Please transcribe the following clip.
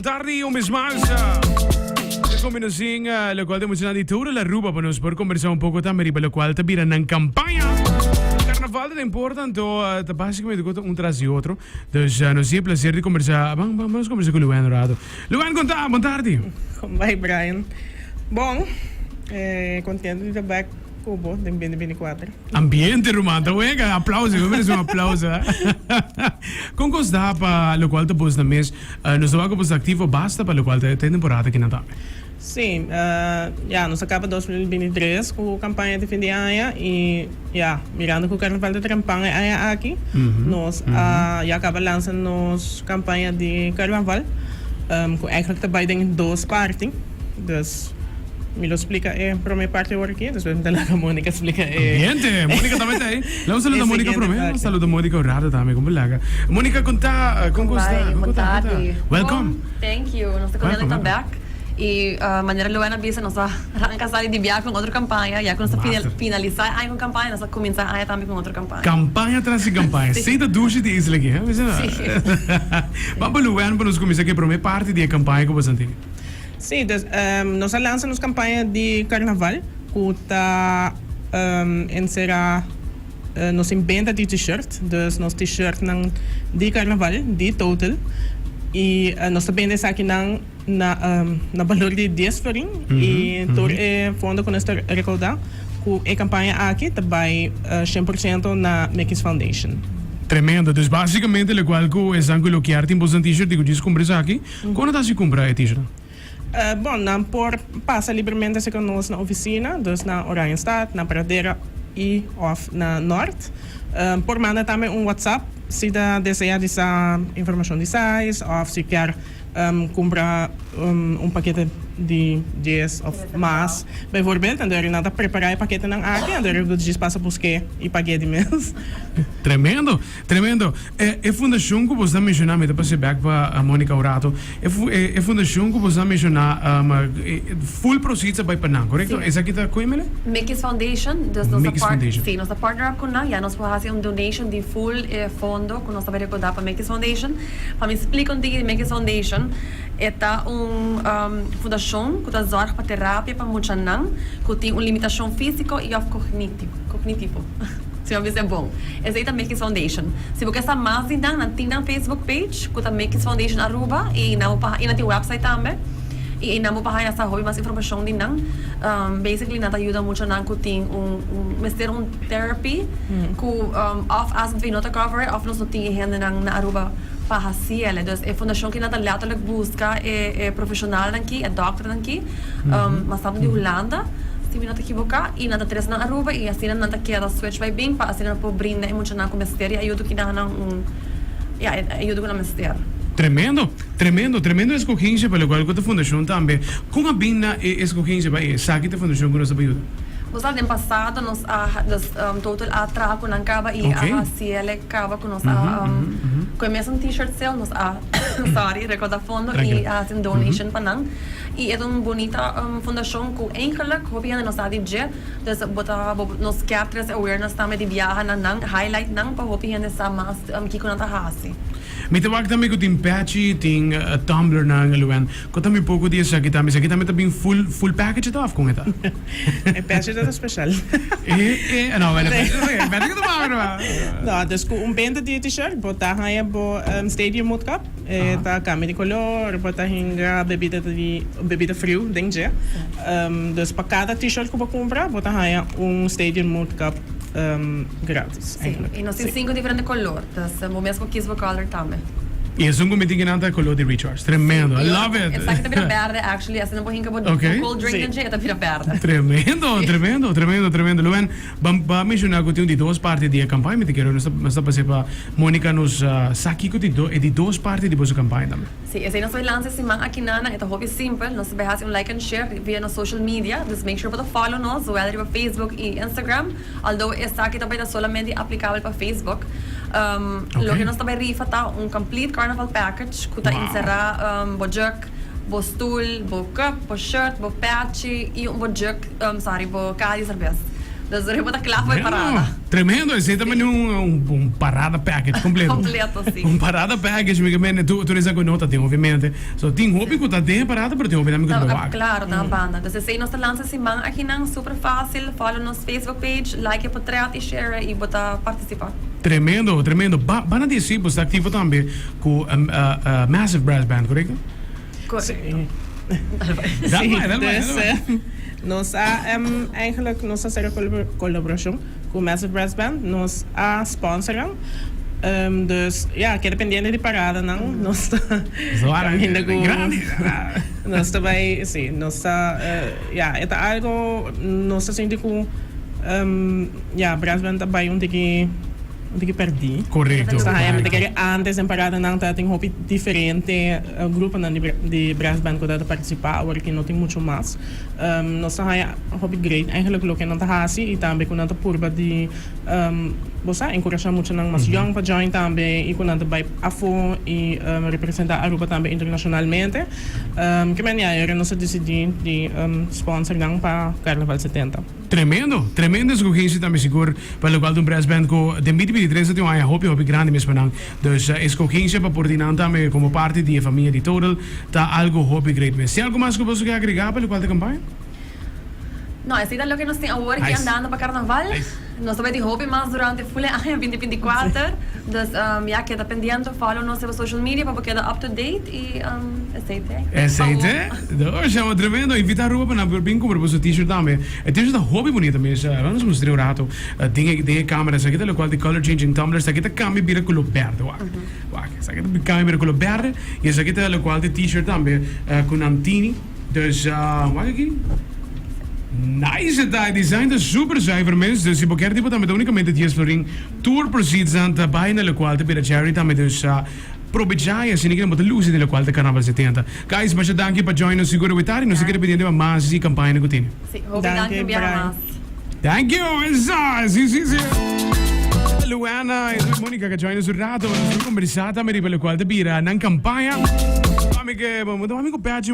tardi un bes mas. E combinacion locual ta emociona di tur la Aruba pa nos por conversa un poco tambe riba locual ta bira nan campaña. Carnaval ta den porta anto ta basicamente cu ta un tras di otro. Dus nos tin e placer di conversa. Ban ban nos conversa cu Luan un rato. Luan con ta? Bon tardi. Con bai Brian. Bon, contento di ta back cu bo den 2024. Ambiente ruman ta wega aplauso mi merece un aplauso Con cos ta pa locual ta bos na mes nos ta wak cu bos ta activo basta pa locual ta e temporada aki nan tambe. Si, ya nos a caba 2023 cu campaña di fin di aña y ya mirando cu carnaval ta trempan e aña aki nos a ya caba lansa nos campaña di carnaval cu eigenlijk ta bay den dos parti dus Mi lo splika e prome parti awor aki, despues mi ta laga Monica splika e. Ambiente! Monica tambe ta ei. Laga un saludo a Monica prome. Un saludo Monica un rato tambe, como laga. Monica con ta, con con sta? Bon Con ta, con ta? tardi. Welcome. Bon, thank you. Nos ta contento Welcome, di ta welcome. back. Y manera Luana a bisa nos a ranca sali di biaha con otro campaña. Ya cu nos a Master. finalisa e aña con campaña, nos a cuminsa e aña tambe con otro campaña. Campaña tras di campaña. Sí. Esey ta dushi di isla aki, he? Bisa no? Sí. Ban pa Luana pa nos cuminsa cu e prome parti di e campaña cu boso a tin. Sí, dus nos a lansa nos campaña di carnaval cu ta encera nos tin benta di t-shirt, dus nos t-shirtnan di carnaval di Total y nos ta bende esakinan na na balor di dies florin y tur e fondo cu nos ta recauda cu e campaña aki ta bay shen por ciento na Mickey's Foundation. Tremendo, dus basicamente locual cu esnan cu lo kier tin boso t-shirt di cu djis cumpra esaki. Kon nan ta hasi kumpra e t-shirt? Bon, nan por pasa libremente acerca nos na oficina, dus na Oranjestad, na Paradera y of na Noord. Por manda tambe un WhatsApp si ta desea di sa informacion di size of si kier cumpra un pakete di dies of mas. Bijvoorbeeld, anto nan ta prepara e paketenan aki, anto bo djis pasa buske y pag'e di mes. Tremendo! Tremendo. E e fundashon ku boso a menshoná, mi ta pas'é bèk pa Monica un rato. E fu e e fundashon ku boso a menshoná, full proceeds a bai pa nan, korekto? Sí. Esaki ta koe mele? Mickey's Foundation, dus nos ta Mickey's part, Foundation. sí, nos ta partner up ku nan, ya nos por hasi un donation di full e fondo ku nos ta bai rekoudá pa Mickey's Foundation. Pa mi splika un tiki di Mickey's Foundation, e ta un fundashon ku ta zòrg pa terapia pa muchanan ku tin un limitashon físiko i òf kognitivo, kognitivo. Si bo bisa e bon. Esei ta Mickey's Foundation. Si bo ke sa mas di nan, nan tin nan Facebook page ku ta Mickey's Foundation Aruba i einan bo por i nan tin website tambe i einan bo por haña sa hopi mas informashon di nan. Basically nan ta yuda muchanan ku tin un un mester un therapy ku òf AZV no ta cover e òf nos no tin e hendenan na Aruba pa hasi el. Dus e fundashon ki nan ta letterlijk buska e e profeshonalnan ki, e dòkternan ki. Mas tantu di Hulanda, si mi no ta ekiboká, i nan ta trese nan Aruba i asina nan ta keda switch bai bin pa asina nan por brinda e muchanan ku mester i ayudo ki nan nan un, ya, e ayudo ku nan mester. Tremendo, tremendo, tremendo escogencia pa locual cu ta fundacion tambe. Con a bin na e escogencia pa esaki ta fundacion cu nos ta pa yuda? Nos a den pasado nos a, nos Total a traha cu nan caba i a haci el caba cu nos a cu e mesun t-shirt sale nos a, sorry, recorda fondo i a haci un donation pa nan. I e ta un bunita fundashon ku eigenlik hopi hende no sa di dje. Dus bo ta bo nos kier trese awareness tambe di biaha na nan, highlight nan pa hopi hende sa mas kiko nan ta hasi. Mi ta wak tambe ku tin pechi, tin tumblernan, Luan. Ku ta mi poko di esaki tambe. Esaki tambe ta bin full full package ta of kon e ta? E pechi ta ta special. E e no wèl e pechi ta e pechi ku ta paga no. No, dus ku un benta di e t-shirt bo ta haña bo stadium mood cup. E ta cambia di color, bo ta hinga bebida di bebida friu den dje. Dus pa cada t-shirt cu bo cumpra, bo ta haya un Stadium Mood Cup gratis Sí, eigenlijk. y nos tin cinco diferente color, dus bo mes por kies bo color tambe. Y esun cu mi tin kinan ta e color di Recharge. Tremendo, I love it! Esaki ta bira berde actually, asina bo hinca bo cold drink den dje, e ta bira berde. Tremendo, tremendo, tremendo, tremendo. Luen, Ban pa menciona cu tin un di dos parti di e campaña, mi ta kere nos ta nos ta pasa pa Monica nos sa kico di do e di dos parti di boso campaña tambe. Si, esey nos ta bay lansa e siman aki nana, e ta hopi simpel, nos ta bay haci un like and share via nos social media, dus make sure bo ta follow nos, zowel riba Facebook y Instagram, although esaki ta bay ta solamente aplicabel pa Facebook. Loke nos ta bay rifa ta un complete carnaval package cu ta encera bo jug, bo stoel, bo cup, bo shirt, bo pechi y un bo jug, sorry, bo caha di cerbes. Dus bo ta kla pa e parada. Tremendo, esei ta mane un un parada package completo. Completo, si. Un parada package, mi ke mende tur tur esaki no ta tin obviamente. So tin hopi ku ta den e parada pero tin hopi tambe ku ta wak. Claro, ta na banda. Entonces esei nos ta lansa siman akinan super facil, follow nos Facebook page, like e potret y share y bo ta participa. Tremendo, tremendo. Ba banda di esei bo sta activo tambe ku Massive Brass Band, korekto? Korekto. Dal bai, dal bai, dal bai. Nos a eigenlijk nos a hacer colaboracion cu Massive Brass Band, nos a sponsor nan, dus ya keda pendiente di paradanan, nos ta caminda cu nos ta bay si nos ta ya e ta algo nos ta sinti cu ya brass band ta bay un tiki. Un tiki perdí. Korekto. Nos ta haña mi ta kere antes den paradanan ta tin hopi diferente gruponan di di brass band ku ta partisipá, awor aki no tin muchu mas. Nos ta haña hopi great eigenlijk loke nan ta hasi i tambe ku nan ta purba di bo sa enkurashá muchanan mas yòn pa join tambe i ku nan ta bai afó i representá Aruba tambe internashonalmente. Ke manera ayera nos a disidí di sponsor nan pa Carnaval 70. Tremendo, tremendo escogencia tambe sigur pa locual ta un brass band cu den 2023 ta tin un aña hopi hopi grandi mes pa nan. Dus escogencia pa por di nan tambe como parti di e famia di Total ta algo hopi great mes. Tin algo mas cu boso ke agrega pa locual ta campaña? No, esey ta loke nos tin awor aki andando pa Carnaval. Nos ta bay tin hopi mas durante full e aña 2024. Dus ya keda pendiente, follow nos riba social media pa bo keda up to date y esey te. Esey te. Oshama tremendo. Invita Aruba pa nan por bin cumpra boso t-shirt tambe. E t-shirt ta hopi bunita mes. Lo nos mustra un rato den e den e camera. Esaki ta locual di color changing tumblers. Esaki ta cambia bira color berde. Wak. Wak. Esaki ta cambia bira color berde. Y esaki ta locual di t-shirt tambe cu nan tini. Dus wak aki. Nice e ta. E design ta super zuiver mes. Dus si bo kier tipo tambe ta unicamente dies florin. Tur proceeds nan ta bay na locual ta bira charity tambe. Dus probecha y asina ki nan bo ta luci den locual ta Carnaval 70. Guys, masha danki pa join nos siguro wetari. Nos ta kere pidiendo pa mas di campaña cu tene. Si, hopi danki un biaha mas. Thank you, esa, si, si, si. Luana y Monica que join nos un rato. Nos ta conversa tambe riba locual ta bira nan campaña. Mami ke, mami ku Pachi.